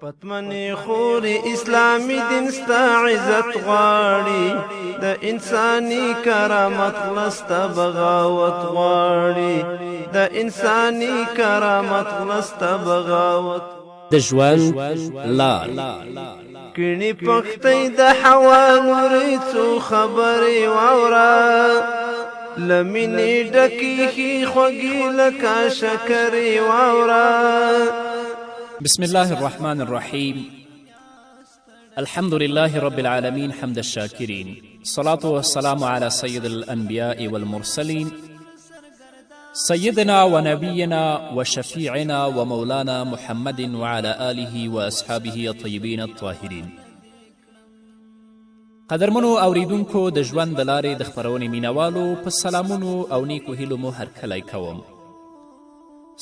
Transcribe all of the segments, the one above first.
پتمنې خورې، اسلامي دین ستا عزت غواړي، د انساني کرامت غله ستا بغاوت غواړي، د انساني کرامت غله ستا بغاوت. د ژوند لار. کڼي پښتۍ د حوا لورې، څو خبرې واوره، له مینې ډکې ښې خوږې لکه شکرې واوره. بسم الله الرحمن الرحيم. الحمد لله رب العالمين، حمد الشاكرين، الصلاة والسلام على سيد الأنبياء والمرسلين، سيدنا ونبينا وشفيعنا ومولانا محمد وعلى آله وأصحابه الطيبين الطاهرين. قدرمنو اوریدونکو، د ژوند د لارې د خپرونې مینوالو، په سلامونو او نیکو هیلو مو هرکلی کوم.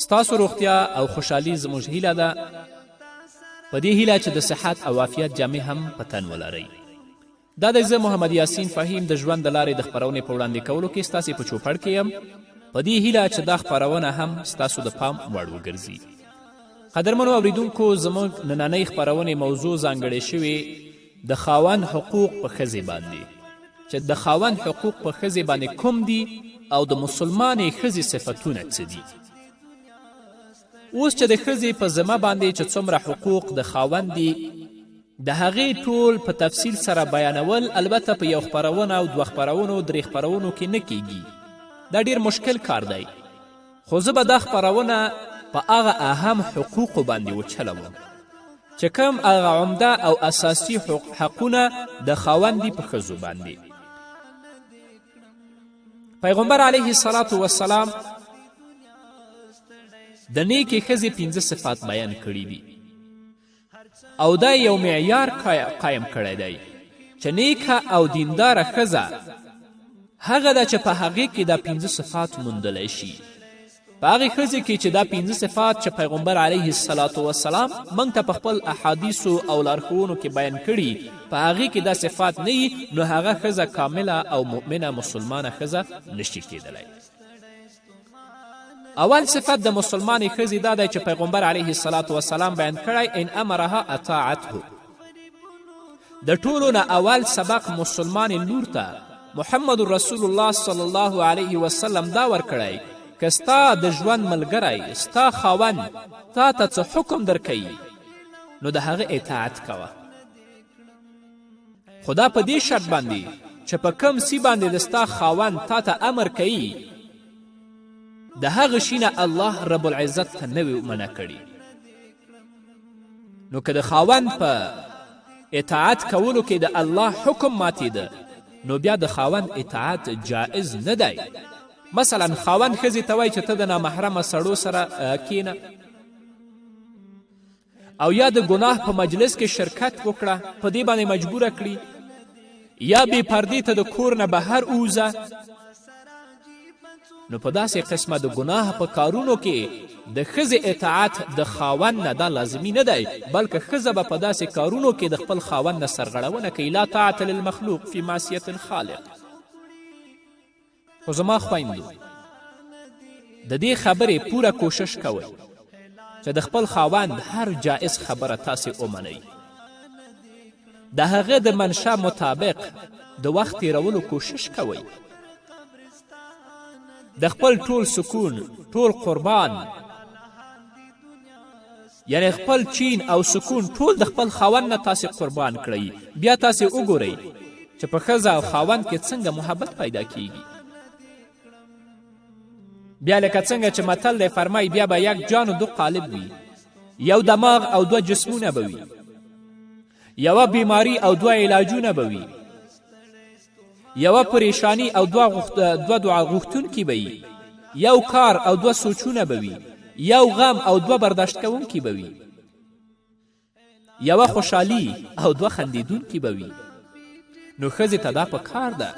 ستاسو روغتیا او خوشحالي زموږ هیله ده، په دې هیله چې د صحت او عافیت جامې هم په تن ولرئ. دا دی زه محمد یاسین فهیم د ژوند د لارې د خپرونې په وړاندې کولو کې ستاسې په چوپړ کې یم، په دې هیله چې دا خپرونه هم ستاسو د پام وړ وګرځي. قدرمنو اوریدونکو، زموږ نننۍ خپرونې موضوع ځانګړې شوې د خاوند حقوق په ښځې باندې، چې د خاوند حقوق په ښځې باندې کوم دي او د مسلمانې ښځې صفتونه څه دي. اوس چې د ښځې په ذمه باندې چې څومره حقوق د خاوند دي، د هغې ټول په تفصیل سره بیانول البته په یو خپرونه او دوه خپرونو، درې خپرونو کې نه کیږي. دا ډیر مشکل کار دی، خو زه به دا خپرونه په هغه اهم حقوقو باندې وچلوم چې کوم هغه عمده او اساسي حقونه د خاوند دي په ښځو باندې. پیغمبر علیه الصلاة والسلام د نیکې ښځې پنځه صفات بیان کړي دي او دا یو معیار قایم کړی دی چې نیکه او دینداره ښځه هغه ده چې په هغې کې دا پنځه صفات موندلی شي. په هغې ښځې کې چې دا پنځه صفات چې پیغمبر علیه الصلاة والسلام موږ ته په خپل احادیثو او لارښوونو کې بیان کړي، په هغې کې دا صفات نه وي، نو هغه ښځه کامله او مؤمنه مسلمانه ښځه نشي کیدلی. اول صفت د مسلمانې ښځې دا دی چې پیغمبر علیه الصلاة والسلام بیان کړی: ان امرها اطاعته. د ټولو نه اول سبق مسلمانې لور ته محمد رسول الله صلی الله علیه وسلم دا ورکړی: که ستا د ژوند ملګری، ستا خاوند تا ته څه حکم درکوي، نو د هغه اطاعت کوه، خو دا په دې شرط باندې چې په کم سی باندې د ستا خاوند تا ته امر کوي، د هغه شي نه الله رب العزت ته نه وي منع کړي. نو که د خاوند په اطاعت کولو کې د الله حکم ماتېده، نو بیا د خاوند اطاعت جائز نه دی. مثلا خاوند ښځې ته وایي چې ته د نامحرمه سړو سره کینه او یا د ګناه په مجلس کې شرکت وکړه، په دې باندې مجبوره کړي، یا بې پردې ته د کور نه بهر ووځه، نو په داسې قسمه د ګناه په کارونو کې د ښځې اطاعت د خاوند نه دا لازمي نه دی، بلکه ښځه به په داسې کارونو کې د خپل خاوند نه سرغړونه کوي. لا طاعت للمخلوق فی معصیت الخالق. خو زما خویندو، د دې خبرې پوره کوشش کوئ چې د خپل خاوند هر جائز خبره تاسې ومنئ، د هغه د منشأ مطابق د وخت تیرولو کوشش کوئ، د خپل ټول سکون، ټول قربان، یعنی خپل چین او سکون ټول د خپل خاوند نه تاسې قربان کړئ. بیا تاسې وګورئ چې په ښځه او خاوند کې څنګه محبت پیدا کیږي. بیا لکه څنګه چې متل دی فرمایي، بیا به یک جان و دو قالب وي، یو دماغ او دوه جسمونه به وي، یوه بیماری او دوه علاجونه به وي، یوه پریشانی او دوه دعا غوښتونکي به وي، یو کار او دوه سوچونه به وي، یو غم او دوه برداشت کوونکي به وي، یوه خوشحالي او دوه خندېدونکي به وي. نو ښځې ته دا په کار ده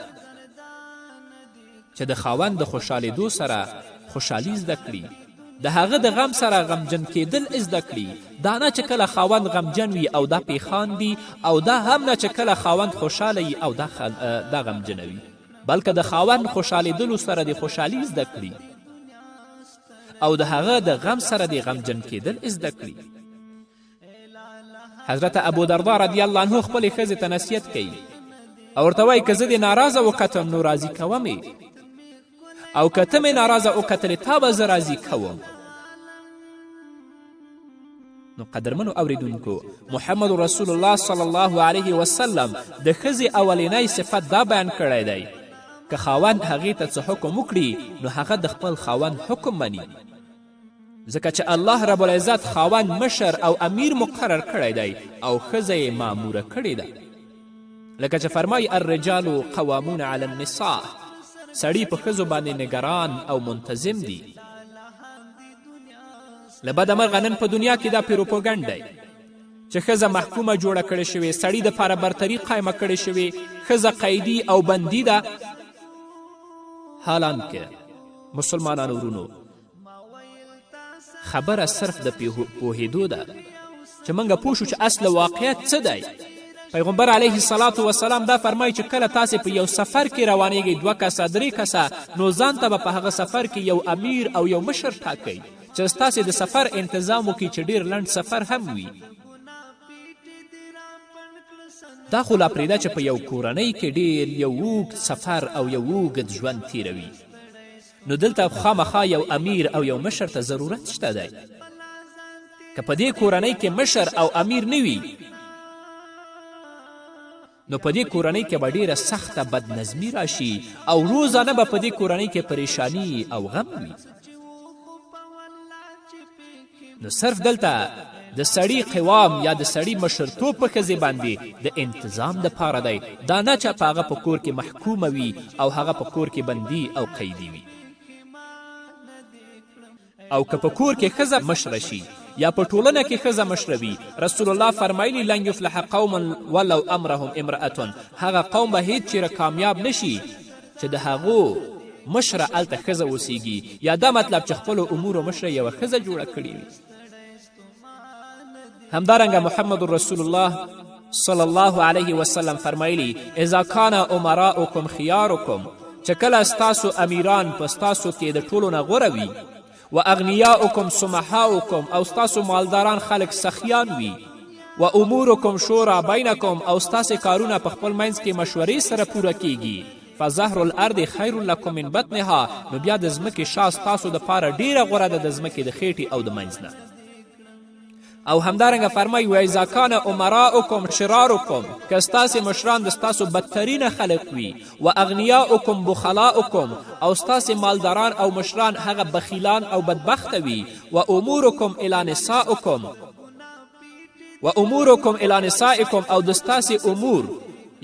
چې د خاوند د خوشحالېدو سره خوشحالي زده کړي، د هغه د غم سره غمجن کېدل زده کړي. دا نه چې کله خاوند غمجن وي او دا پې خاندي، او دا هم نه چې کله خاوند خوشحاله وي او دا غمجنه وي، بلکه د خاوند خوشحالېدلو سره دې خوشحالي زده کړي او د هغه د غم سره دې غمجن کېدل زده کړي. حضرت ابو دردا رضی الله عنه خپلې ښځې ته نصیحت کوي او ورته وایي که زه دې ناراضه وکتم نو راضي کوم یې، او که ته مې ناراضه وکتلې تا به زه راضي کوم. نو قدرمنو اوریدونکو، محمد رسول الله صلی الله علیه وسلم د ښځې اولنی صفت دا بیان کړی دی که خاوند هغې ته څه حکم وکړي نو هغه د خپل خاوند حکم مني، ځکه چې الله رب العزت خاوند مشر او امیر مقرر کړی دی او ښځه یې ماموره کړې ده. لکه چې فرمایي الرجال قوامون علی النساء، سړي په ښځو باندې نګران او منتظم دي. له بده مرغه نن په دنیا کې دا پروپوګنډ دی چې ښځه محکومه جوړه کړې شوې، سړي دپاره برتري قایمه کړې شوې، ښځه قیدي او بندي ده. حالانکه مسلمانانو ورونو، خبره صرف د پوهېدو ده چې موږ پوه شو چې اصل واقعیت څه دی. پیغمبر علیه الصلاة وسلام دا فرمایي چې کله تاسې په یو سفر کې روانیږئ، دوه کسه درې کسه، نو ځان ته به په هغه سفر کې یو امیر او یو مشر ټاکئ چې ستاسې د سفر انتظام وکړي چې ډیر لنډ سفر هم وي. دا خو لا پرېږده چې په یو کورنۍ کې ډیر یو اوږد سفر او یو اوږد ژوند تیروي، نو دلته خامخا یو امیر او یو مشر ته ضرورت شته دی. که په دې کورنۍ کې مشر او امیر نه وي نو په دې کورنۍ کې به ډیره سخته بدنظمي راشي او روزانه به په دې کورنۍ کې پریشانی او غم وي. نو صرف دلته د سړي قوام یا د سړي مشرتوب په ښځې باندې د انتظام دپاره دی، دا نه چې په هغه په کور کې محکومه وي او هغه په کور کې بندي او قیدي وي. او که په کور کې ښځه مشره شي یا په ټولنه کې ښځه مشره وي، رسول الله فرمایلي لن یفلح قوم ولو امرهم امرأة، هغه قوم به هیڅ چیرې کامیاب نشي چې د هغو مشره هلته ښځه اوسیږي، یا دا مطلب چې خپلو امورو مشره یوه ښځه جوړه کړې وي. همدارنګه محمد رسول الله صلی الله علیه وسلم فرمایلی اذا کان امراؤکم خیارکم، چې کله ستاسو امیران په ستاسو کې د ټولو نه غوره وي، و اغنیاؤکم سمحاؤکم، او ستاسو مالداران خلک سخیان وي، و امورکم شورا بینکم، او ستاسې کارونه په خپل منځ کې مشورې سره پوره کیږي، فظهر الارض خیر لکم من بطنها، نو بیا د ځمکې شا ستاسو دپاره ډیره غوره ده د ځمکې د خېټې او د منځ نه. او همدارنګه فرمایي واذا کان امراؤکم شرارکم، که ستاسې مشران د ستاسو بدترینه خلک وي، و اغنیاؤکم بخلاؤکم، او ستاسې مالداران او مشران هغه بخیلان او بدبخته وي، و امورکم الی نساؤکم، و امورکم الی نسائکم، او د ستاسې امور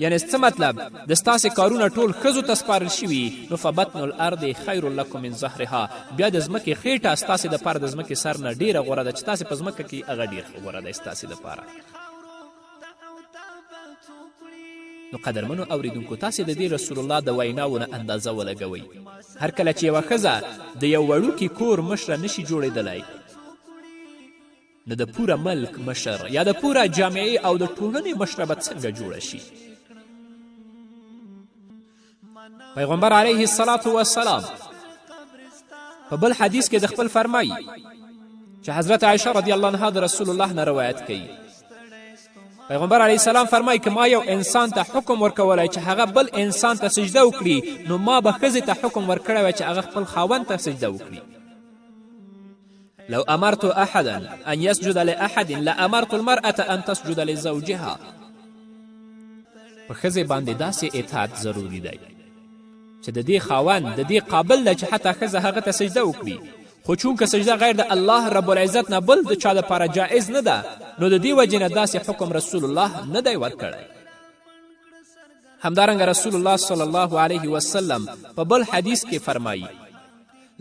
یعنی څه مطلب د ستاسې کارونه ټول ښځو ته سپارل شوي، نو فبطن الارض خیر لکم من ظهرها، بیا د ځمکې خېټه ستاسې دپاره د ځمکې سر نه ډیره غوره ده، چې تاسې په ځمکه کې هغه ډیر غوره دی ستاسې دپاره. نو قدرمنو اوریدونکو، تاسې د دې رسول الله د ویناوو نه اندازه ولګوئ. هر کله چې یوه ښځه د یو وړوکي کور مشره نشي جوړېدلی، نو د پوره ملک مشر یا د پوره جامعې او د ټولنې مشره به څنګه جوړه شي؟ پیغمبر علیه الصلاة والسلام په بل حدیث کې د خپل فرمایي چې حضرت عایشه رضی الله عنها د رسول الله نه روایت کوي، پیغمبر علیه السلام فرمایي که ما یو انسان ته حکم ورکولی چې هغه بل انسان ته سجده وکړي، نو ما به ښځې ته حکم ورکړی وای چې هغه خپل خاوند ته سجده وکړي. لو امرت احدا ان يسجد لأحد لامرت المرأة ان تسجد لزوجها. په ښځې باندې داسې اطاعت ضروري دی چې د دې خاوند د دې قابل دی چې حتی ښځه هغه ته سجده وکړي، خو چونکه سجده غیر د الله رب العزت نه بل د چا دپاره جایز نه ده، نو د دې وجې نه داسې حکم رسول الله نه دی ورکړی. همدارنګه رسول الله صلی الله علیه وسلم په بل حدیث کې فرمایي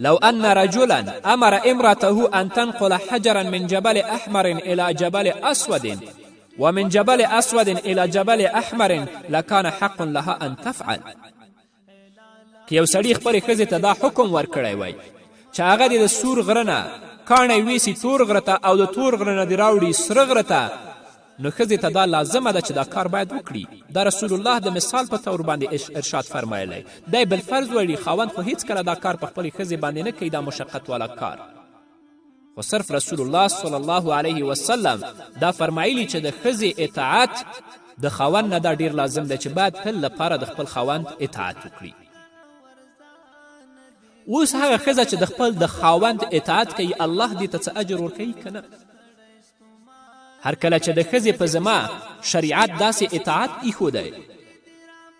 لو أن رجلا أمر امرأته أن تنقل حجرا من جبل أحمر إلى جبل أسود ومن جبل أسود إلى جبل أحمر لكان حق لها أن تفعل. که یو سړي خپلې ښځې ته دا حکم ورکړی وای چې هغه دې د سور غره نه کاڼی ویسي تور غره ته او د تور غره نه دې راوړي سره غره ته، نو ښځې ته دا لازمه ده چې دا کار باید وکړي. دا رسول الله د مثال په طور باندې ارشاد فرمایلی دی. بالفرض وړي خاوند خو هیڅکله دا کار په خپلې ښځې باندې نه کوي، دا مشقت والا کار. خو صرف رسول الله صلی الله علیه وسلم دا فرمایلی چې د ښځې اطاعت د خاوند نه دا ډیر لازم دی چې باید تل لپاره د خپل خاوند اطاعت وکړي. اوس هغه ښځه چې د خپل د خاوند اطاعت کوي، الله دې ته څه اجر ورکوي که نه؟ هر کله چې د ښځې په ذمه شریعت داسې اطاعت ایښودی،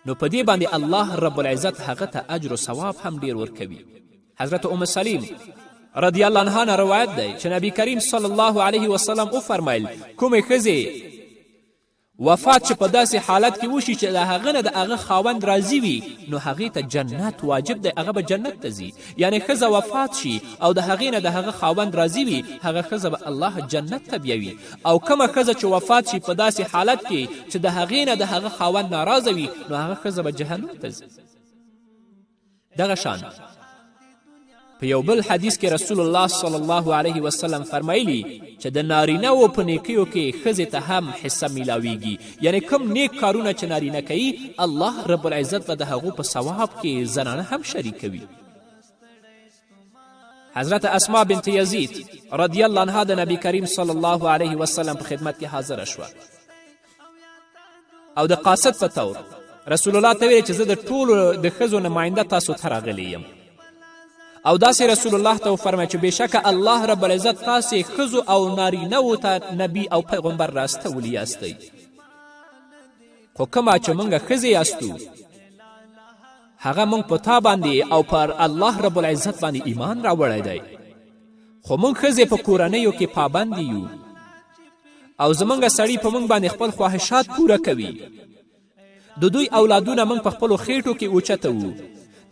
نو په دې باندې الله رب العزت هغه ته اجر و ثواب هم ډیر ورکوي. حضرت ام سلیم رضی الله عنها نه روایت دی چې نبی کریم صلی الله علیه وسلم وفرمیل، کومې ښځې وفات چې په داسې حالت کې وشي چې د هغه نه د هغه خاوند راضي وي، نو هغې ته جنت واجب دی، هغه به جنت ته ځي. یعنې ښځه وفات شي او د هغې نه د هغه خاوند راضي وي، هغه ښځه به الله جنت ته بیاوي. او کومه ښځه چې وفات شي په داسې حالت کې چې د هغې نه د هغه خاوند ناراضه وي، نو هغه ښځه به جهنم ته ځي. دغه شان په یو بل حدیث کې رسول الله صلی الله علیه وسلم فرمایلی چې د نارینه و په نیکیو کې ښځې ته هم حصه میلاویږي، یعنی کوم نیک کارونه چې نارینه کوي، الله رب العزت به د هغو په ثواب کې زنانه هم شریکوي. حضرت اسما بنت یزید رضی الله عنها د نبی کریم صلی الله علیه وسلم په خدمت کې حاضره شوه او د قاصد په طور رسول الله ته ویل چې زه د ټولو د ښځو نماینده تاسو ته راغلی یم. او داسې رسول الله ته وفرمایه چې بېشکه الله رب العزت تاسې ښځو او نارینه وو ته نبی او پیغمبر راستولي یاستئ، خو کومه چې موږ ښځې یاستو هغه موږ په تا باندې او پر الله رب العزت باندې ایمان راوړی دی، خو موږ ښځې په کورنیو کې پابندې یو او زموږ سړي په موږ باندې خپل خواهشات پوره کوي، د دوی اولادونه موږ په خپلو خېټو کې اوچتوو.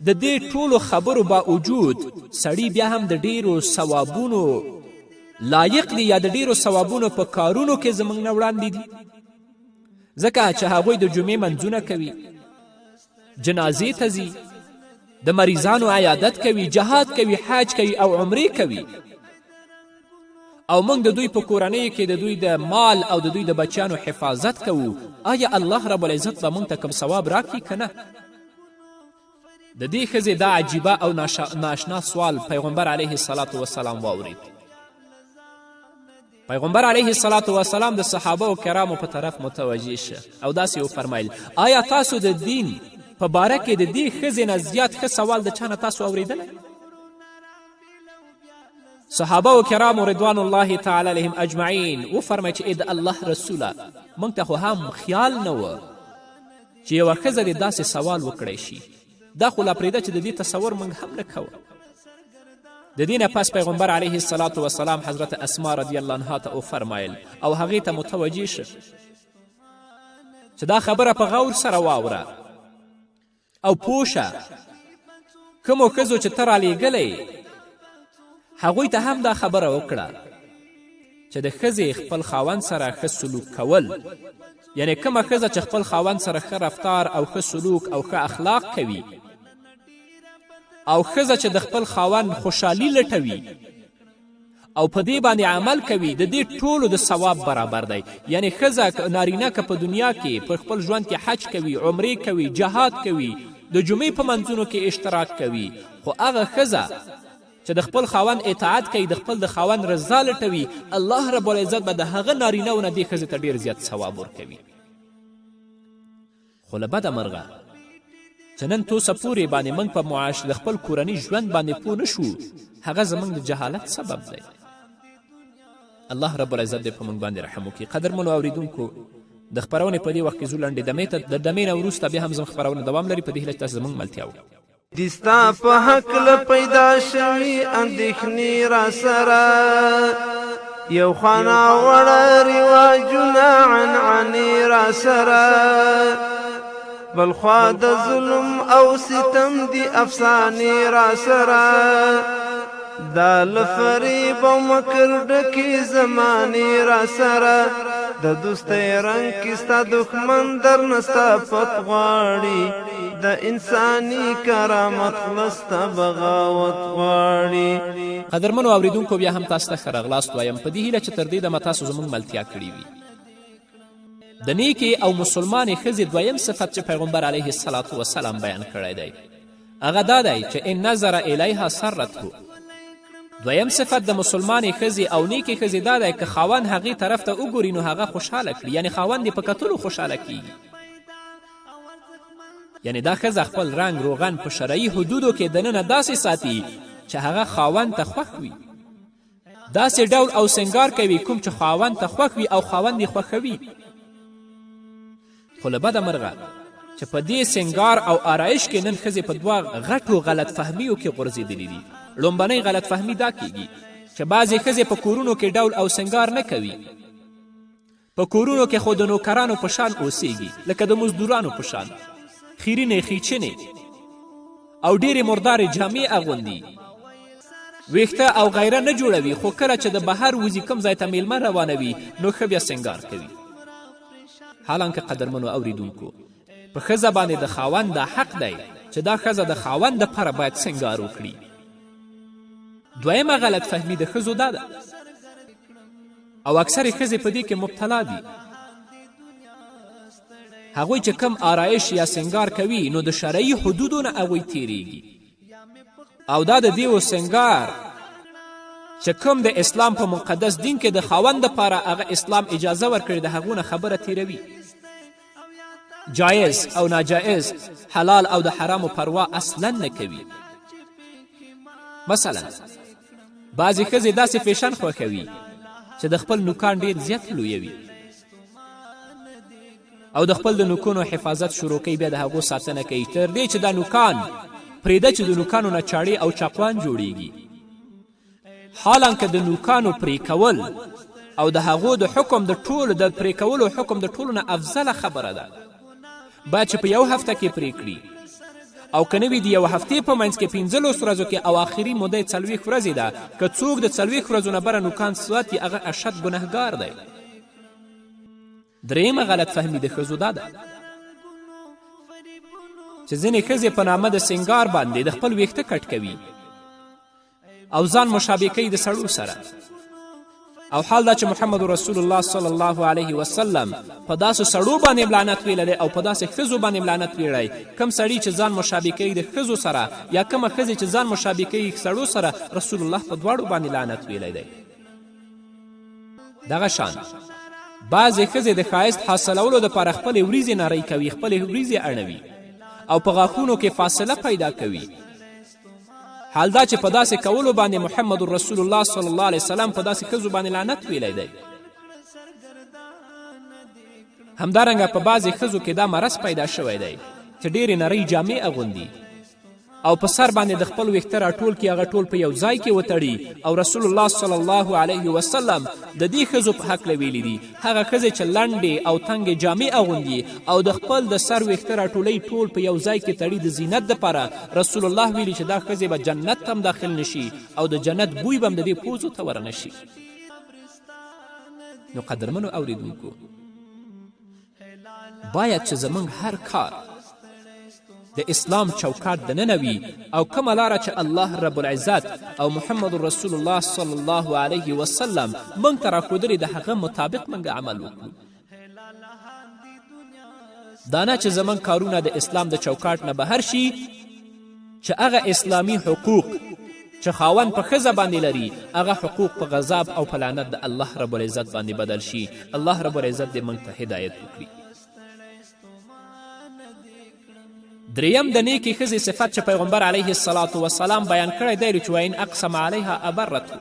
د دې ټولو خبرو باوجود سړي بیا هم د ډیرو ثوابونو لایق دي یا د ډیرو ثوابونو په کارونو کې زموږ نه وړاندې دي، ځکه چې هغوی د جمعې منځونه کوي، جنازې ته ځي، د مریضانو عیادت کوي، جهاد کوي، حج کوي او عمرې کوي، او موږ د دوی په کورنیو کې د دوی د مال او د دوی د بچیانو حفاظت کوو. آیا الله رب العزت به موږ ته کوم ثواب راکړي که نه؟ د دې ښځې دا عجیبه او ناشنا سوال پیغمبر علیه الصلاة وسلام واورید. پیغمبر علیه الصلاة وسلام د صحابه و کرامو په طرف متوجه شه او داسې وفرمیل، آیا تاسو د دین په باره کې د دې ښځې نه زیات ښه سوال د چا نه تاسو اوریدلی؟ صحابه و کرامو رضوان الله تعالی علیهم اجمعین وفرمیل چې ای د الله رسوله، موږ ته خو هم خیال نه و چې یوه ښځه دې داسې سوال وکړی شي، دا خو لا پرېږده چې د دې تصور موږ هم نه کوه. د دې نه پس پیغمبر علیه الصلاة وسلام حضرت اسما رضی الله عنها ته وفرمایل او هغې ته متوجه شه چې دا خبره په غور سره واوره او پوه شه، کومو ښځو چې ته رالیږلی هغوی ته هم دا خبره وکړه چې د ښځې خپل خاوند سره ښه سلوک کول، یعنی کومه ښځه چې خپل خاوند سره ښه رفتار او ښه سلوک او ښه اخلاق کوي، او ښځه چې د خپل خاوند خوشحالي لټوي او په دې باندې عمل کوي، د دې ټولو د ثواب برابر دی. یعنی ښځه نارینه که په دنیا کې په خپل ژوند کې حج کوي، عمرې کوي، جهاد کوي، د جمعې په منځونو کې اشتراک کوي، خو هغه ښځه چې د خپل خاوند اطاعت کوي، د خپل د خاوند رضا لټوي، الله رب العزت به د هغه نارینه نه دې ښځې ته ډیر زیات ثواب ورکوي. خو له بده مرغه چې نن توسه پورې باندې موږ په معاش د خپل کورني ژوند باندې پوه نه شو، هغه زموږ د جهالت سبب دی. الله رب العزت دې په موږ باندې رحم وکړي. قدرمنو اوریدونکو، د خپرونې په دې وخت کې ځو لنډې دمې ته، د دمې نه وروسته بیا هم زموږ خپرونه دوام لري. په دې هیله چې تاسو زموږ ملتیا وکړئ. دي ستا په هکله پیدا شوي اندېښنې راسره، یو خوا ناوړه رواجونه عنعنې راسره، بل خوا د ظلم او ستم دي افسانې راسره، دا له فریب او مکر ډکې زمانې راسره، د دوستۍ رنګ کې ستا دښمن درنه ستا پت غواړي، د انساني کرامت غله ستا بغاوت غواړي. قدرمنو اوریدونکو، بیا هم تاسو ته ښه راغلاست وایم، په دې هیله چې تر دې دمه تاسو زموږ ملتیا کړې وي. د نیکې او مسلمانې ښځې دویم صفت چې پیغمبر علیه الصلاة وسلام بیان کړی دی هغه دا دی چې ان نظر الیها سرته. دویم صفت د مسلمانې ښځې او نیکې ښځې دا دی که خاوند هغې طرف ته وګوري نو هغه خوشحاله کړي، یعنې خاوند یې په کتلو خوشحاله کیږي. یعنې دا ښځه خپل رنګ روغن په شرعي حدودو کې دننه داسې ساتي چې هغه خاوند ته خوښ وي، داسې ډول او سنګار کوي کوم چې خاوند ته خوښ وي او خاوند یې خوښوي. خو له بده مرغه چې په دې سنګار او آرایش کې نن ښځې په دوه غټو غلط فهمیو کې غورځېدلې دي. لومبنۍ غلط فهمي دا کیږي چې بعضې ښځې په کورونو کې ډول او سنګار نه کوي، په کورونو کې خو د نوکرانو په شان اوسیږي، لکه د مزدورانو په شان، خیرینې خیچنې او ډېرې مردارې جامې اغوندي، ویښته او غیره نه جوړوي، خو کله چې د بهر وځي کوم ځای ته میلمه روانوي نو ښه بیا سنګار کوي. حالانکه قدرمنو اوریدونکو، په ښځه باندې د خاوند دا حق دی چې دا ښځه د خاوند دپاره باید سنګار وکړي. دویمه غلط فهمي د ښځو دا ده او اکثرې ښځې په دې کې مبتلا دي، هغوی چې کم آرایش یا سنګار کوي نو د شرعي حدودو نه هغوی تیریږي، او دا د دیو سنګار چې کوم د اسلام په مقدس دین کې د خاوند دپاره هغه اسلام اجازه ورکړې د هغو نه خبره تیروي. جایز او ناجایز، حلال او د حرامو پروا اصلا نه کوي. مثلا بعضې ښځې داسې فیشن خوښوي چې د خپل نوکان ډیر زیات لویوي او د خپل د نوکونو حفاظت شروع کوي، بیا د هغو ساتنه کوي تر دې چې دا نوکان پرېږده چې د نوکانو نه چاړې او چاقوان جوړیږي. حالانکه د نوکانو پرې کول او د هغو د حکم د ټولو د پرې کولو حکم د ټولو نه افضله خبره ده، باید چې په یو هفته کې پرې کړي، او که نه وي د یو هفتې په منځ کې 15 ورځو کې، او آخري موده یې 40 ورځې ده. که څوک د 40 ورځو نه بره نوکان ساتي هغه اشد ګنهګار دی. درېیمه غلط فهمي د ښځو دا ده چې ځینې ښځې په نامه د سنګار باندې د خپل ویښته کټ کوي او ځان مشابه کوي د سړو سره، او حال دا چې محمد رسول الله صلی الله علیه وسلم په داسې سړو باندې لعنت ویلی دی او په داسې ښځو باندې لعنت ویلی. کم سړي چې ځان مشابه کوي د ښځو سره یا کومه ښځې چې ځان مشابه کوي سړو سره، رسول الله په دواړو باندې لعنت ویلی دی. دغه شان بعضې ښځې د ښایست حاصلولو دپاره خپلې وریځې نرۍ کوي، خپلې وریځې اړوي او په غاښونو کې فاصله پیدا کوي، حال دا چې په داسې کولو باندې محمد رسول الله صلی الله علیه وسلم په داسې ښځو باندې لعنت ویلی دی. همدارنګه په بعضې ښځو کې دا مرض پیدا شوی دی چې ډېرې نرۍ جامې اغوندي او په سر باندې د خپل ویښته راټول کړي، هغه ټول په یو ځای کې وتړي. او رسول الله صلی الله علیه وسلم د دې ښځو په هکله ویلي دي، هغه ښځې چې لنډې او تنګې جامې اغوندي او د خپل د سر ویښته راټولوي ټول په یو ځای کې تړي د زینت دپاره، رسول الله ویلي چې دا ښځې به جنت ته هم داخل نشي او د جنت بوی به هم د دې پوزو ته ورنه شي. نو قدرمنو اوریدونکو، باید چې زموږ هر کار د اسلام چوکاټ دننه وي او کومه لاره چې الله رب العزت او محمد رسول الله صلی الله علیه وسلم موږ ته راښودلې د هغه مطابق موږ عمل وکړو. دا نه چې زموږ کارونه د اسلام د چوکاټ نه بهر شي، چې هغه اسلامي حقوق چې خاوند په ښځه باندې لري هغه حقوق په غذاب او په لعنت د الله رب العزت باندې بدل شي. الله رب العزت دې موږ ته هدایت وکړي. دریم د نیکې ښځې صفت چې پیغمبر علیه الصلاة وسلام بیان کړی دی چې وین اقسم علیها ابرته،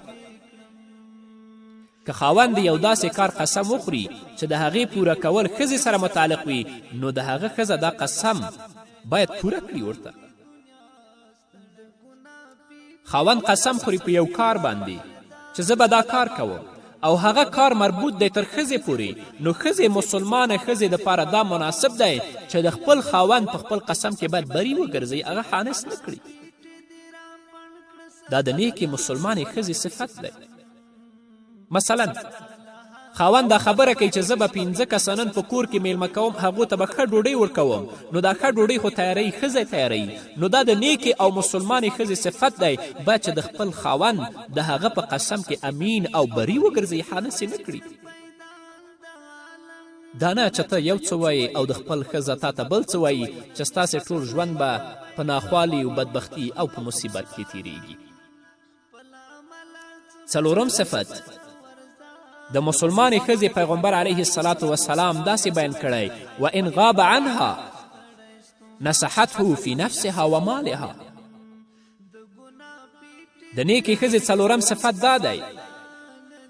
که خاوند یو داسې کار قسم وخوري چې د هغې پوره کول ښځې سره متعلق وي نو د هغه ښځه دا قسم باید پوره کړي. ورته خاوند قسم خوري په یو کار باندې چې زه به دا کار کوم او هغه کار مربوط دی تر ښځې پورې، نو ښځې مسلمانه ښځې دپاره دا مناسب دی چې د خپل خاوند په خپل قسم کې باید بری وګرځوي، هغه حانث نه کړي. دا د نیکې مسلمانې ښځې صفت دی. مثلا خاوند دا خبره کوي چې زه به 5 کسه نن په کور کې میلمه کوم، هغو ته به ښه ډوډۍ ورکوم، نو دا ښه ډوډۍ خو تیاروي ښځه تیاروي، نو دا د نیکې او مسلمانې ښځې صفت دی باید چې د خپل خاوند د هغه په قسم کې امین او بری وګرځوي، حانث یې نه کړي. دا نه چې ته یو څه وایې او د خپل ښځه تا ته بل څه وایي چې ستاسې ټول ژوند به په ناخوالي او بدبختی او په مصیبت کې تیریږي. څلورم صفت د مسلمانې ښځې پیغمبر علیه الصلاة وسلام داسې بیان کړی: و ان غاب عنها نصحته فی نفسها و مالها. د نیکې ښځې څلورم صفت دا دی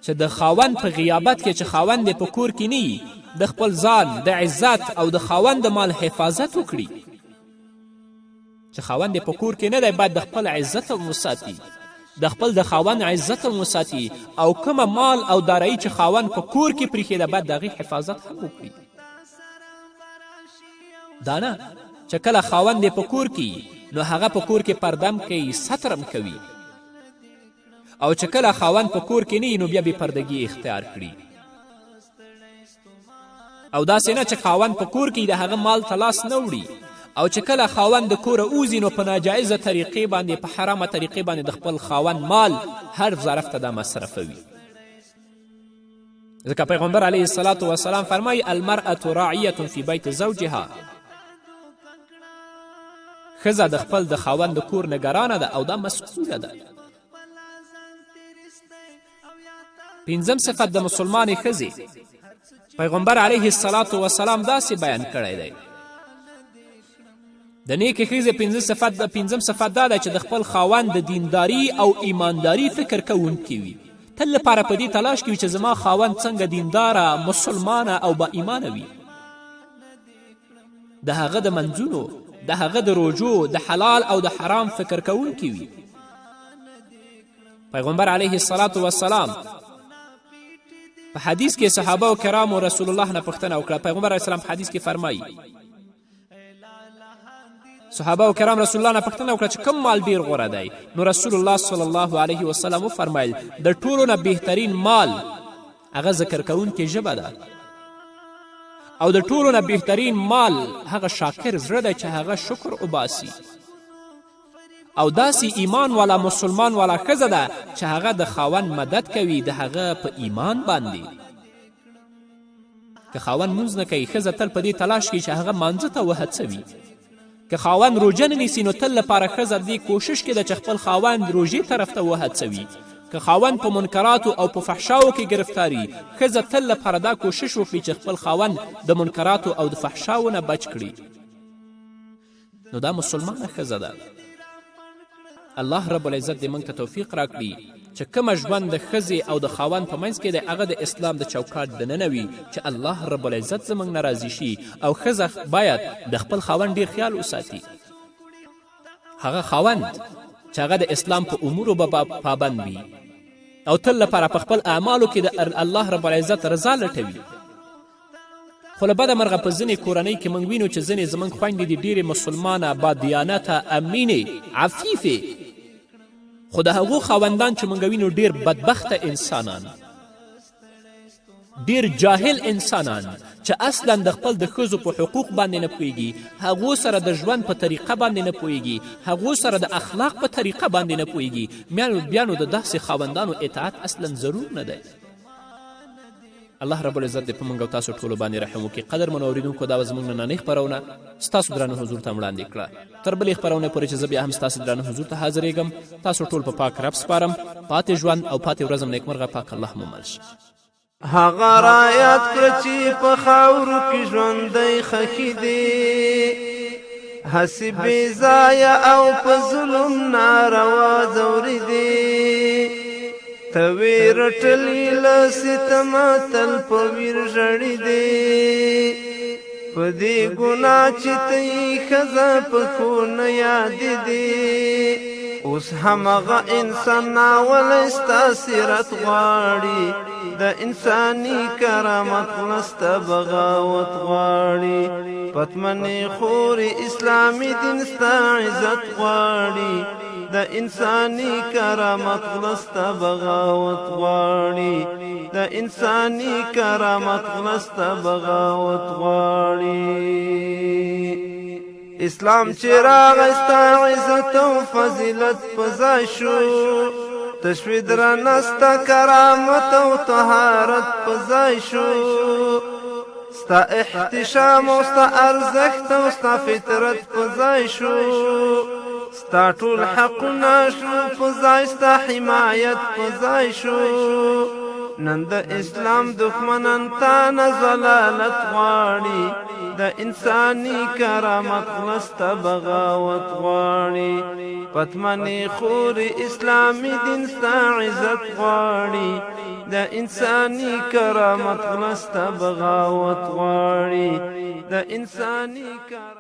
چې د خاوند په غیابت کې، چې خاوند یې په کور کې نه، د خپل ځان د عزت او د خاوند د مال حفاظت وکړي. چې خاوند یې په کور کې نه دی، باید د خپل عزت هم وساتي، د خپل د خاوند عزت هم وساتي، او کومه مال او دارایی چې خاوند په کور کې پریښې ده، باید د هغې حفاظت هم وکړي. دا نه چې کله خاوند یې په کور کې، نو هغه په کور کې پردم کوي، سترم کوي، او چې کله خاوند په کور کې نه، نو بیا بې پردګي اختیار کړي. او داسې نه چې خاوند په کور کې د هغه مال ته لاس نه وړي، او چې کله خاوند د کوره ووځي، نو په ناجایزه طریقې باندې، په حرامه طریقې باندې د خپل خاوند مال هر ظرف ته دا مصرفوي. ځکه پیغمبر علیه الصلاة والسلام فرمایي: المرأة راعیة فی بیت زوجها. ښځه د خپل د خاوند د کور نګرانه ده او دا مسؤله ده. پنځم صفت د مسلمانې ښځې پیغمبر علیه الصلاة والسلام داسې بیان کړی دی. د نیکې ښځې پنځه صفت د پنځم صفت دا دی چې د خپل خاوند د دینداری او ایمانداری فکر کوونکې وي، تل لپاره په دې تلاش کې وي چې زما خاوند څنګه دینداره، مسلمانه او با ایمانه وي. د هغه د منځونو، د هغه د روژو، د حلال او د حرام فکر کوونکې وي. پیغمبر علیه الصلاة والسلام په حدیث کې صحابه و کرامو رسول الله نه پوښتنه وکړه. پیغمبر علیه السلام په حدیث کې فرمایي، صحابه و کرام رسول الله نه پوښتنه وکړه چې کوم مال ډیر غوره دی؟ نو رسول الله صلی الله علیه وسلم وفرمیل: د ټولو نه بهترین مال هغه ذکر کوونکې ژبه ده، او د ټولو نه بهترین مال هغه شاکر زړه دی چې هغه شکر وباسي، او داسې ایمان والا، مسلمان والا ښځه ده چې هغه د خاوند مدد کوي د هغه په ایمان باندې. که خاوند مونځ نه کوي، ښځه تل په دې تلاش کوي چې هغه مانځه ته وهڅوي. که خاوند روژه نه نیسي، نو تل لپاره ښځه دې کوشش کې ده چې خپل خاوند روژې طرف ته وهڅوي. که خاوند په منکراتو او په فحشاو کې ګرفتاري، ښځه تل لپاره دا کوشش وکړي چې خپل خاوند د منکراتو او د فحشاو نه بچ کړي. نو دا مسلمانه ښځه ده. الله رب العزت دې موږ ته توفیق راکړي چې کومه ژوند د ښځې او د خاوند په منځ کې دی، هغه د اسلام د چوکاټ دننه وي چې الله رب العزت زموږ نه راضي شي. او ښځه باید د خپل خاوند ډیر خیال وساتي، هغه خاوند چې هغه د اسلام په امورو به پابند وي او تل لپاره په خپل اعمالو کې د الله رب العزت رضا لټوي. خو له بده مرغه په ځینې کورنۍ کې موږ وینو چې ځینې زموږ خویندې دي، ډېرې مسلمانه، بادیانته، امینې، عفیفې، خو د هغو خاوندان چې موږ وینو، ډېر بدبخته انسانان، ډېر جاهل انسانان چې اصلا د خپل د ښځو په حقوق باندې نه پوهیږي، هغو سره د ژوند په طریقه باندې نه پوهیږي، هغو سره د اخلاق په طریقه باندې نه پوهیږي. بیا نو د داسې خاوندانو اطاعت اصلا ضرور نه دی. الله رب العزت دې په موږ او تاسو ټولو باندې رحم وکړي. قدرمنو اورېدونکو، دا وه زموږ نننۍ خپرونه، ستاسو درانه حضور ته وړاندې کړه. تر بلې خپرونې پورې چې زه بیا هم ستاسو درانه حضور ته حاضرېږم، تاسو ټول په پاک رب سپارم. پاتې ژوند او پاتې ورځم نیکمرغه، پاک الله مو مل شه. هغه رایاد کړه چې په خاورو کې ژوندی خښي دی، هسې بې ځایه او په ظلم ناروا ځوري دی. ته وې رټلي له ستمه، تل په ویر ژړي دی، په دې ګناه چې ته یې ښځه په ښو نه یادې دی. اوس همغه انسان ناولی ستا سیرت غواړي، د انساني کرامت لسته بغاوت غواړي. پتمنې خورې، اسلامي دین ستا عزت غواړي، د انساني کرامت غلسته بغاوت غواړي، د انساني کرامت غلسته بغاوت غواړي. اسلام چې راغی، ستا عزت او فضیلت په ځای شو، تشوي درنه ستا کرامت او طهارت په ځای شو، ستا احتشام او ستا ارزښت او ستا فطرت په ځای شو. ستا ټول حقونه شو په ځای، ستا حمایت په ځای شو. نن د اسلام دښمنان تا نه ضلالت غواړي، د انساني کرامت غله ستا بغاوت غواړي. پتمنې خورې اسلامي دین ستا عزت غواړي، د انساني کرامت غله ستا بغاوت غواړي، د انساني کرامت.